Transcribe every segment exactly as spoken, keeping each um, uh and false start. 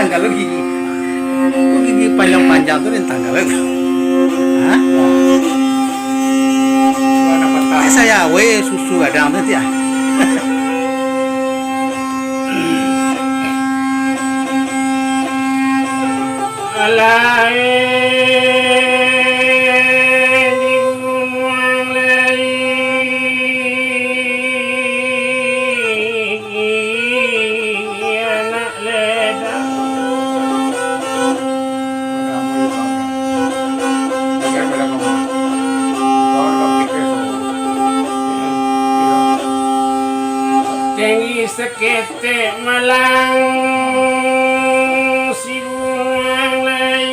Kalau gigi, kok gigi panjang-panjang tu rentang kalau. Hah? Eh, saya we susu gadang tu tiah. Alai di gunuang lai, anak ledang. Tinggi saketek malang, sibuang lai,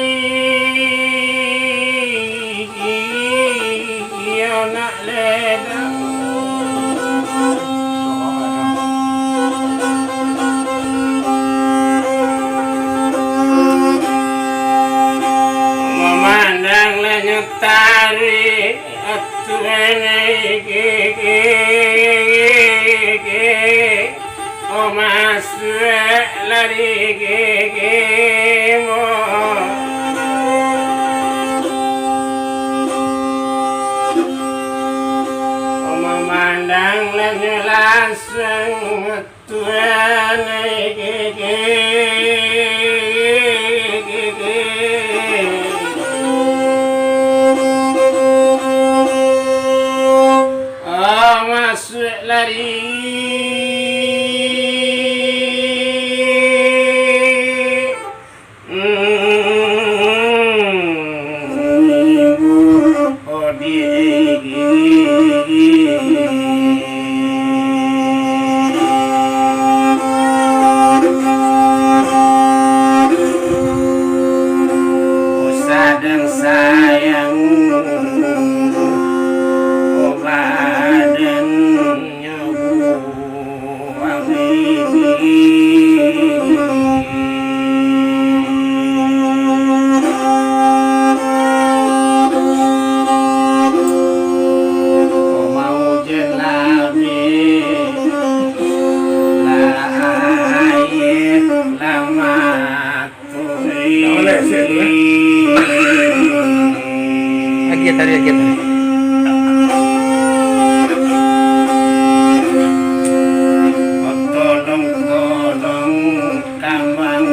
anak ledang. Mamandang lanyo tarik aturan ai gigi. Oh, masuak lari gigimu. Oh, mamandang lanyo lansuang Tuhan ai gigi. Oh, masuak lari. Sadang sayang, oh, badan. Agiah tali, agiah tali. Tolong, tolong, kambang.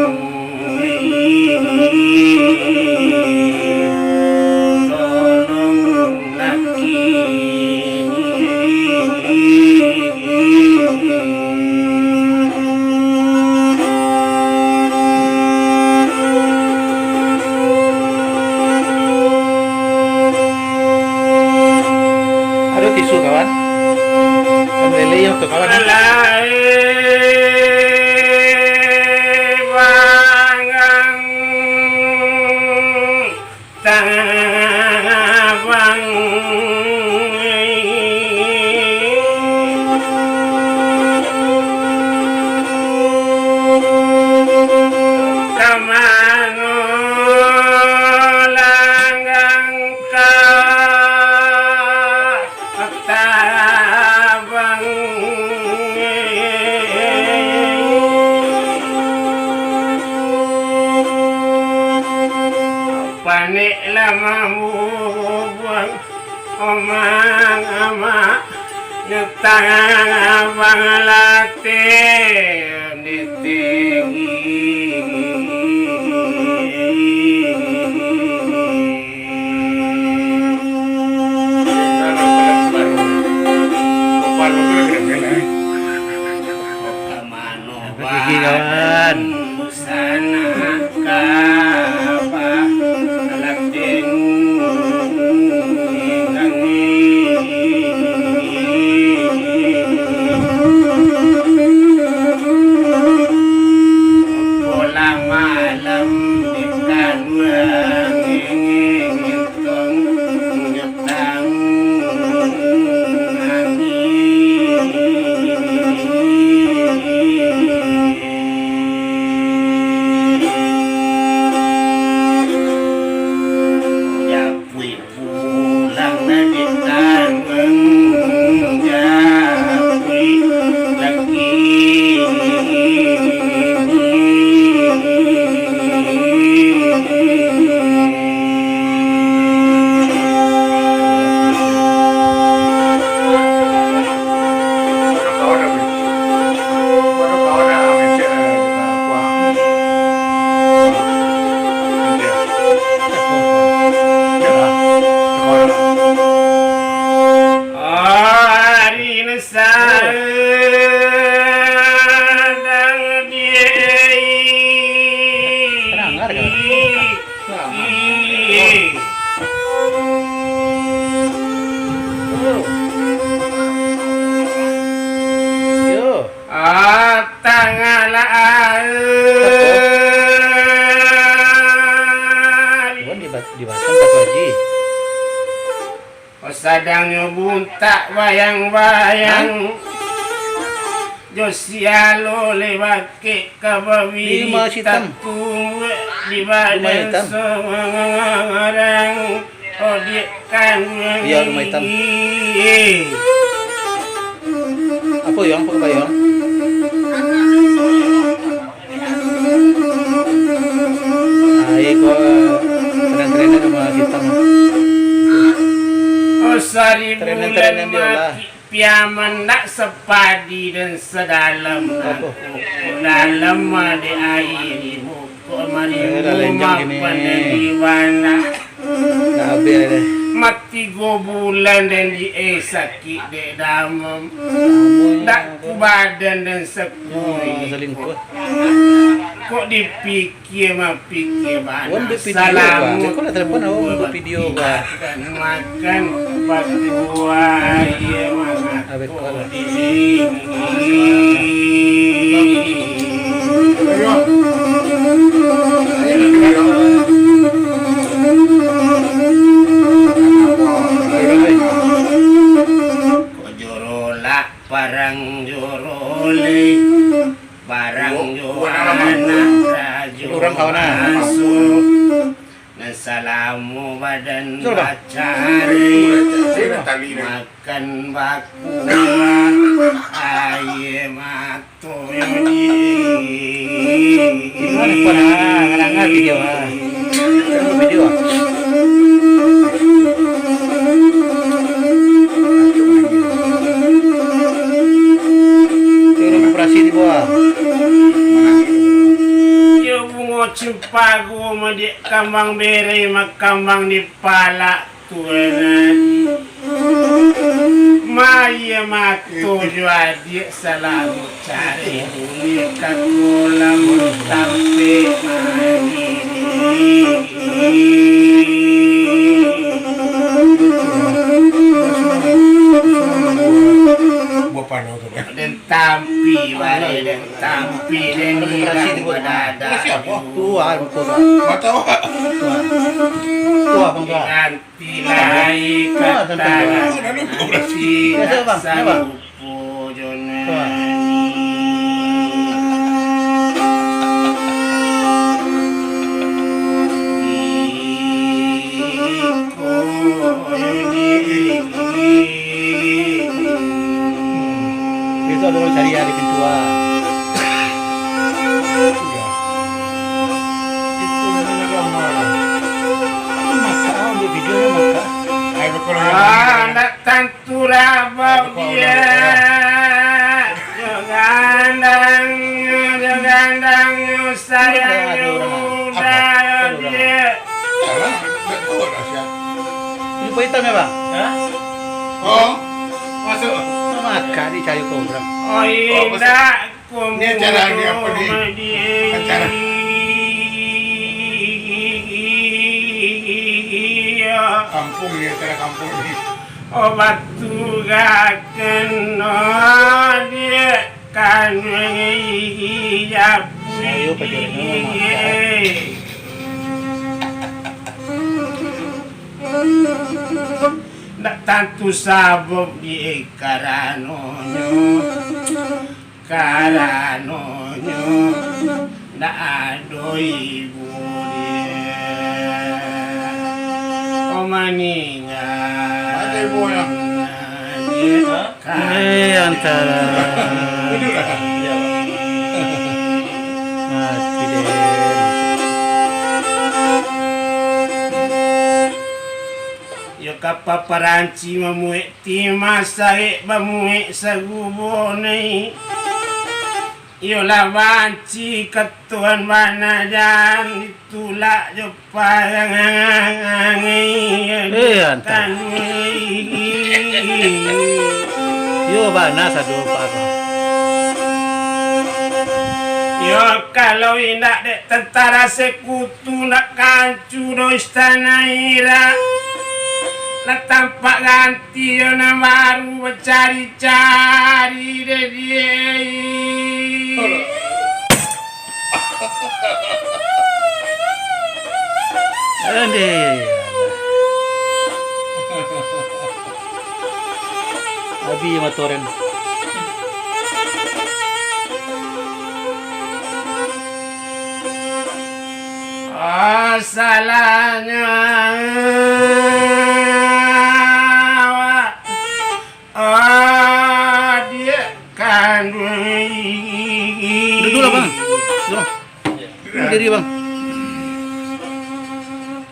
Tolong, laki. Ado tisu, kawan? Kan lele yang tu, kawan. Alai bangang. Tabang ka mano langgang ka tabang. Panek lah mambubuang, omang amak, nyo tabang latih di tinggi. Gigi, kawan. Kadangnyo buntak bayang-bayang. Hah? Jo sialo lewat kek ka babi. Lima sitam. Di badan. Rumah hitam. Seorang odiak kan. Iya, rumah hitam. Apa yang, apa kebaya? Ah, iko keren-keren rumah hitam. Oh, sari. Keren-keren bulan yang diolah. Mati. Piaman ndak sapadi dan sadalam. Apo? Dalam ade aia di muko mari. Eh, lah lenjang gini. Mapan dan di wana. Dah habis deh. Mati go bulan dan di eh sakik dek damam. Ampun. Ndak ku badan dan sakuri. Oh, selingkuh. Kok dipik- Kie mapikie bana. Wan buek video, Bang. Salamu. Cako lah telepon awak buek video, Bang. Makan, makan batua, iyo, makan. Abis call lah. Kok jorolak parang joroleh. Barang jo anak rajo urang kawan, ah. Masuk. Nan salamo badan bacari. Makan bakuah, aia mato di. Gimana, Pak? Ah, ngalanggar video, ah. Video, ah. Turun operasi di bawah. Iyo bungo cimpago, madiak kambang berei, makambang di palak tuan adi. Maia mato jo adiak salalu. Cari bumi ka kolam tampek mandi. Buah panau tu, kan? Den tampi bare, den tampi, den irang badadak. Tuah, muko dah. Mata awak. Tuah. Tuah, bangka. Ganti lai kata, ganti. Biasa, bang. Biasa, bang. Sarupo jo nani. Itu ada orang cari di pintu, ah. Itu namanya gambar. Maka, ah, ambil video ni, maka. Ah, ndak tantu rabab dia. Yo gandang, yo gandang, yo sayang, yo mudah dia. Ini hitam ya, Bang? Hah? Oh, masuk. Maka dicari ke orang. Oh, indak. Ini acara ni apa ni? Acara. Kampung ni, acara kampung ni. Obat tu gak kena dia kan. Ayo, pajalan. Ndak tantu sabab di karanonyo. Karanonyo ndak ado ibu dia. Oh, maningga. Mati ibu, ya? Dia. Eh, antara. Mati deh. Yo kapa paranci mamuek timah, saek bamuek sagubo nai. Iyolah banci katuan bana jan ditulak jo parang. Eh, antah. Yo bana sado parang. Yo kalau indak dek tentara Seku- Tu ndak kancu doh istana Irak. Lah tampak ganti yo nan baru bacari-cari dek die. Aduh. Iya, motor kan. Oh, salahnya awak, adiak kanduang. Duduklah, Bang. Duduk. Berdiri, Bang.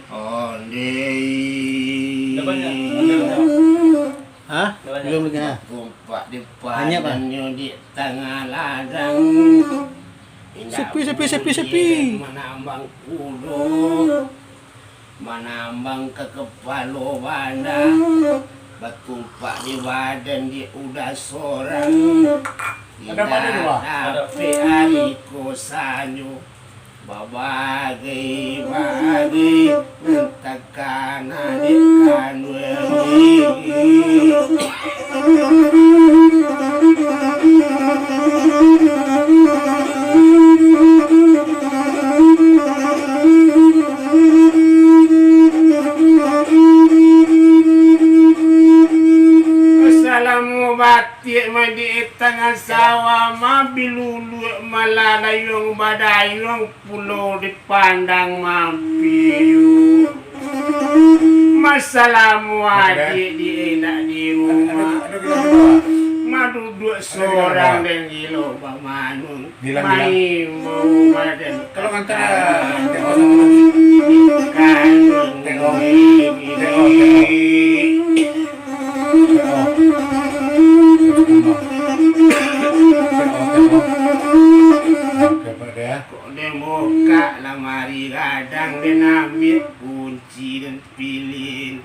Ondeh. Hah? Belum dengar. Bakumpak di padannyo di tangah ladang. Sepi, sepi, sepi, sepi. Manambang kudo, manambang ka kapalo banda. Bakumpak di badan di udah sorang. Indak dapek ari ko sanyo. Babagai-bagai mantakan adik kanduang. Assalamualaikum. Tiok madiik tangah sawah, mabiluluak maladayuang badayuang pulo dipandang mampiu. Masalamu adiak di enak di rumah. Maduduak sorang den gilo bamanun. Bilang, bilang. Main mau madan. Tolong antar, ya. Tengok sama. Tengok. Tengok, tengok. Tengok. Tengok, tengok. Dapat dia. Kok den bukak lamari gadang, den ambiak kunci, den pilin.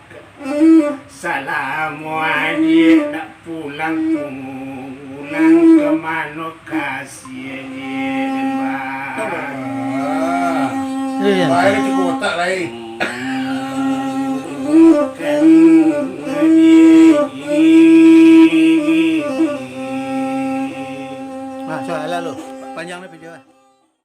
Salamo adiak nak pulang, pulang ka mano kasiah, Bang? Iya. Baik, cukup otak lain.